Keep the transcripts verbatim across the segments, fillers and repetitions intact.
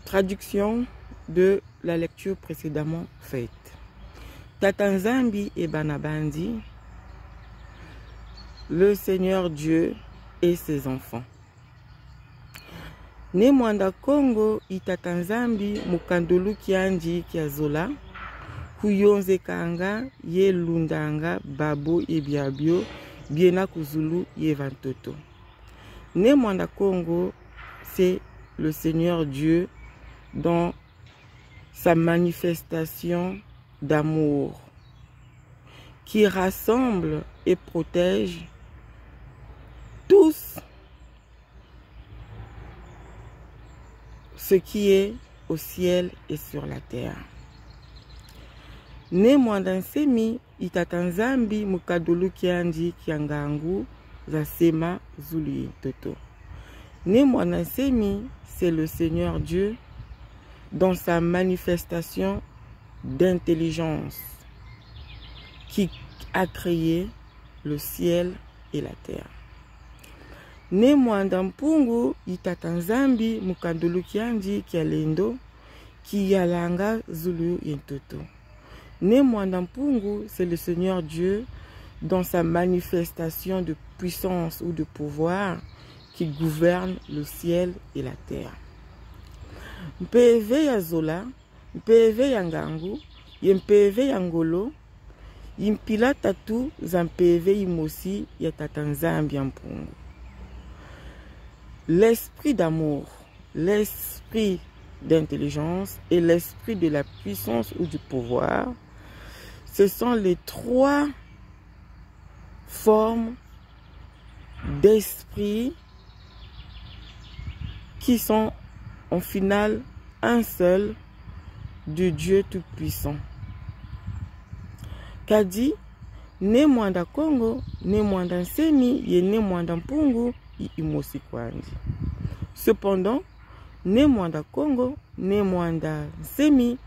Traduction de la lecture précédemment faite. Tata Nzambi et Banabandi, le Seigneur Dieu et ses enfants. Ne Mwanda Kongo i Tata Nzambi mu kandulu kiandi kia zola, kuyonzekanga ye lundanga babo ye biabio biena ku zulu ye va ntoto. Ne Mwanda Kongo, c'est le Seigneur Dieu dans sa manifestation d'amour qui rassemble et protège tous ce qui est au ciel et sur la terre. Ne Mwanda Nsemi i Tata Nzambi mu kandulu kiandi kia ngangu za sema zulu ye ntoto. Ne Mwanda Nsemi, c'est le Seigneur Dieu dans sa manifestation d'intelligence qui a créé le ciel et la terre. Ne Mwanda Mpungu i Tata Nzambi mu kandulu kiandi kia lendo kiyalanga zulu ye ntoto. Ne Mwanda Mpungu, c'est le Seigneur Dieu dans sa manifestation de puissance ou de pouvoir qui gouverne le ciel et la terre. Mpeve ya zola, mpeve ya ngangu, ye mpeve ya ngolo, i mpila tatu za mpeve imosi ya Tata Nzambi ya Mpungu. L'esprit d'amour, l'esprit d'intelligence et l'esprit de la puissance ou du pouvoir, ce sont les trois formes d'esprit qui sont en final un seul de Dieu Tout-Puissant. Kadi Ne Mwanda Kongo, Ne Mwanda Nsemi ye Ne Mwanda Mpungu i imosi kwandi. Cependant, Ne Mwanda Kongo, Ne Mwanda Nsemi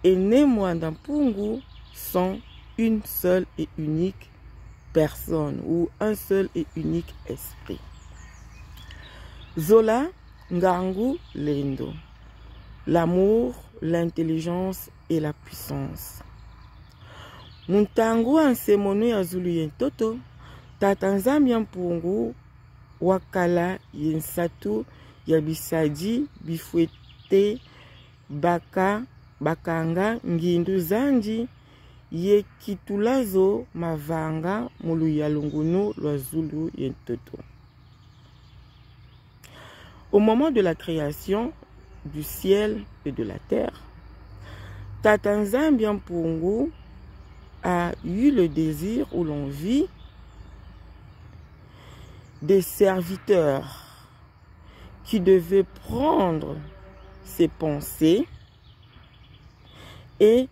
et Ne Mwanda Mpungu sont une seule et unique personne ou un seul et unique esprit. Zola, ngangu, lendo. L'amour, l'intelligence et la puissance. Mu ntangu wa nsemono ya zulu ye ntoto, Tata Nzambi ya Mpungu wakala ye nsatu ya bisadi bifwete baka, bakanga ngindu zandi ye kitula zo mavanga mu luyalungunu lwa zulu ye ntoto. Au moment de la création du ciel et de la terre, Tata Nzambi ya Mpungu a eu le désir ou l'envie des serviteurs qui devaient prendre ses pensées et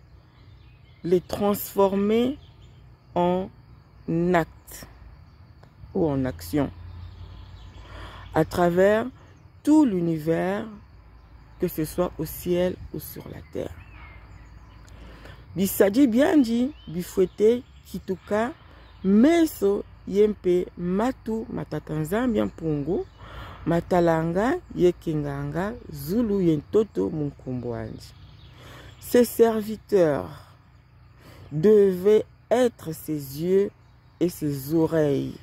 les transformer en acte ou en action à travers tout l'univers, que ce soit au ciel ou sur la terre. Bisadi biandi bifwete kituka meso ye mpe matu ma Tata Nzambi ya Mpungu, matalanga ye kenganga zulu ye ntoto mu nkumbu andi. Ces serviteurs devaient être ses yeux et ses oreilles.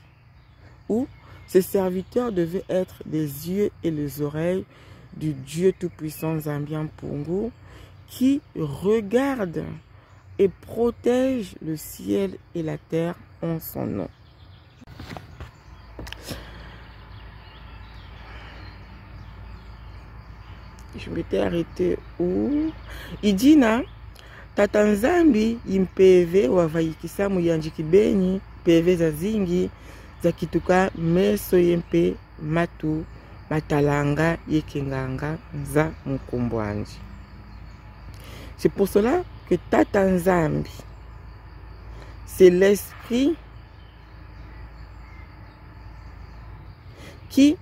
Ou ces serviteurs devaient être les yeux et les oreilles du Dieu Tout-Puissant, Nzambi ya Mpungu, qui regarde et protège le ciel et la terre en son nom. Je m'étais arrêtée où? I dina, Tata Nzambi i mpeve wavaikisa mu yandi kibeni mpeve zazingi za kituka meso ye mpe matu matalanga ye kenganga nza mu nkumbu andi. C'est pour cela que Tata Nzambi, c'est l'esprit qui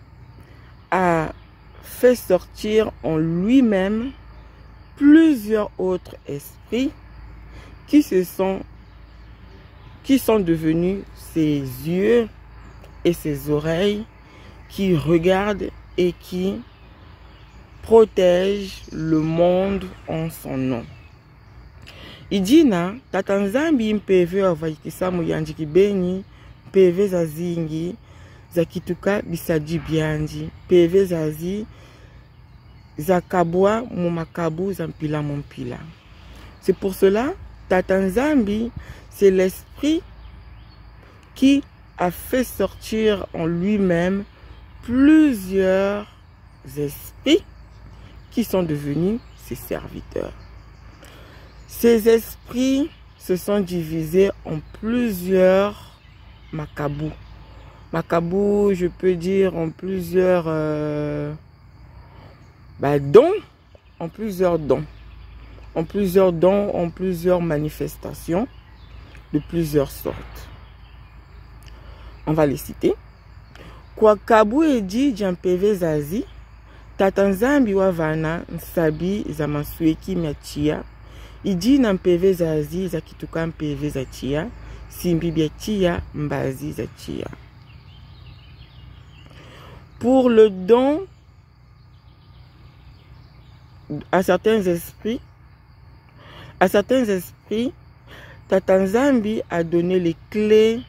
a fait sortir en lui-même plusieurs autres esprits qui se sont, qui sont devenus ses yeux et ses oreilles, qui regardent et qui protège le monde en son nom. I dina, Tata Nzambi mpeve wavaikisa mu yandi kibeni mpeve zazingi za kituka bisadi biandi, mpeve zazi za kabwa mu makabu za mpila mu mpila. C'est pour cela, Tata Nzambi, c'est l'esprit qui a fait sortir en lui-même plusieurs esprits qui sont devenus ses serviteurs. Ces esprits se sont divisés en plusieurs makabu. Makabu, je peux dire en plusieurs, euh, bah, dons, en plusieurs dons, en plusieurs dons, en plusieurs manifestations de plusieurs sortes. On va les citer. Kwa kabu edi dia mpeve zazi, Tata Nzambi wavana nsabi za mansweki mia tiya, i dina mpeve zazi za kituka mpeve za tiya, simbi bia tiya, mbazi za tiya. Pour le don à certains esprits, à certains esprits, Tata Nzambi a donné les clés,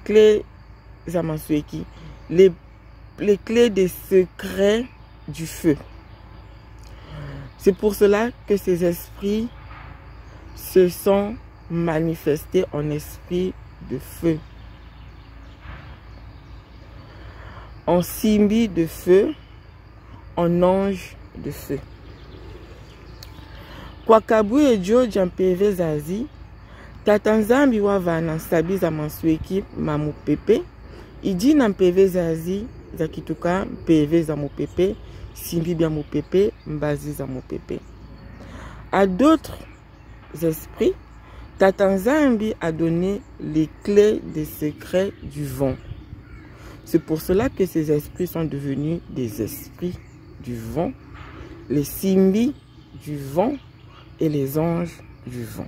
clés za mansweki, les, les clés des secrets du feu. C'est pour cela que ces esprits se sont manifestés en esprit de feu, en simbi de feu, en ange de feu. Kwa kabu edio dia mpeve zazi, Tata Nzambi wavana nsabi za mansweki ma mupepe, i dina mpeve zazi za kituka mpeve za mupepe, simbi bia mupepe, mbazi za mupepe. À d'autres esprits, Tata Nzambi a donné les clés des secrets du vent. C'est pour cela que ces esprits sont devenus des esprits du vent, les simbi du vent et les anges du vent.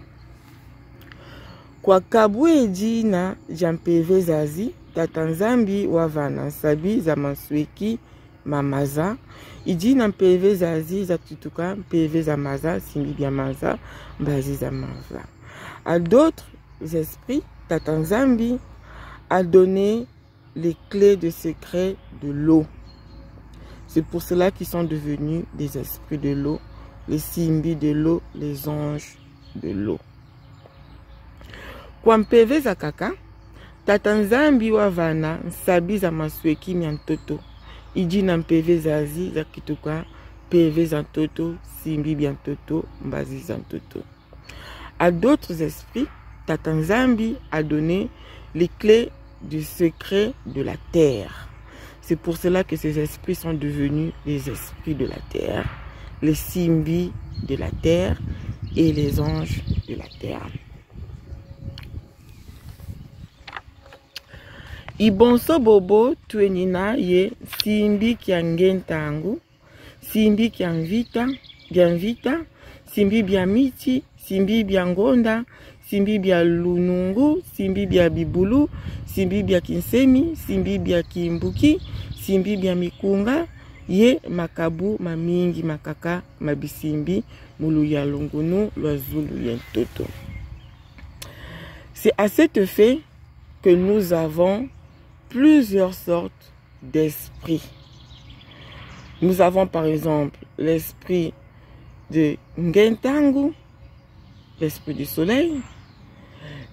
Kwa kabu edina dia mpeve zazi, Tata Nzambi wavana nsabi za mansweki ma maza, i dina mpeve zazi za kituka mpeve za maza, simbi bia maza, mbazi za maza. À d'autres esprits, Tata Nzambi a donné les clés de secret de l'eau. C'est pour cela qu'ils sont devenus des esprits de l'eau, les simbi de l'eau, les anges de l'eau. Kwa mpeve za nkaka, Tata Nzambi wavana nsabi za mansweki mia ntoto, i dina mpeve zazi za kituka mpeve za ntoto, simbi bia ntoto, mbazi za ntoto. À d'autres esprits, Tata Nzambi a donné les clés du secret de la terre. C'est pour cela que ces esprits sont devenus les esprits de la terre, les simbi de la terre et les anges de la terre. I bonso bobo twenina ye simbi kia nge ntangu, simbi kia mvita, bia mvita, simbi bia miti, simbi bia ngonda, simbi bia lunungu, simbi bia bibulu, simbi bia kinsemi, simbi bia kimbuki, simbi bia mikunga, ye makabu mamingi makaka ma bisimbi mu luyalungunu lwa zulu ye ntoto. C'est à cet effet que nous avons plusieurs sortes d'esprits. Nous avons par exemple l'esprit de nge ntangu, l'esprit du soleil,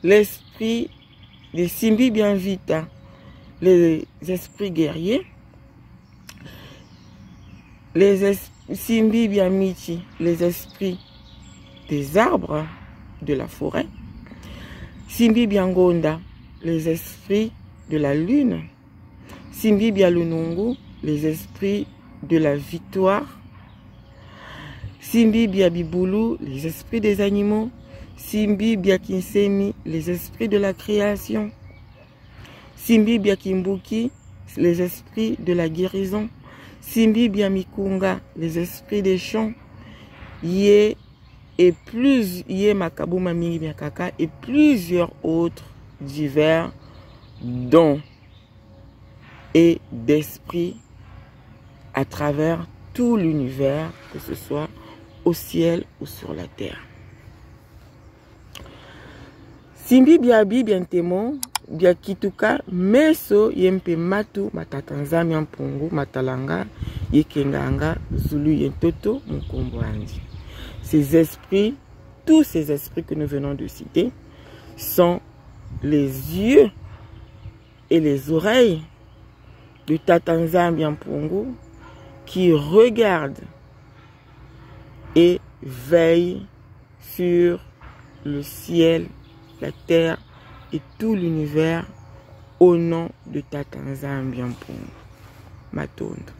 l'esprit de simbi bia mvita, les esprits guerriers, les es- simbi bia miti, les esprits des arbres, de la forêt, simbi bia ngonda, les esprits de la lune, simbi bia lunungu, les esprits de la victoire, simbi bia bibulu, les esprits des animaux, simbi bia kinsemi, les esprits de la création, simbi bia kimbuki, les esprits de la guérison, simbi bia mikunga, les esprits des champs, ye et plus, ye makabu mamingi mia nkaka, et plusieurs autres divers dons et d'esprits à travers tout l'univers, que ce soit au ciel ou sur la terre. Simbi biabi bia ntemo, bia kituka meso ye mpe matu ma Tata Nzambi a Mpungu, ma talanga ye kenganga zulu ye ntoto mu nkumbu andi. Ces esprits, tous ces esprits que nous venons de citer, sont les yeux et les oreilles de Tata Nzambi a Mpungu qui regardent et veillent sur le ciel, la terre et tout l'univers au nom de Tata Nzambi a Mpungu. Matondo.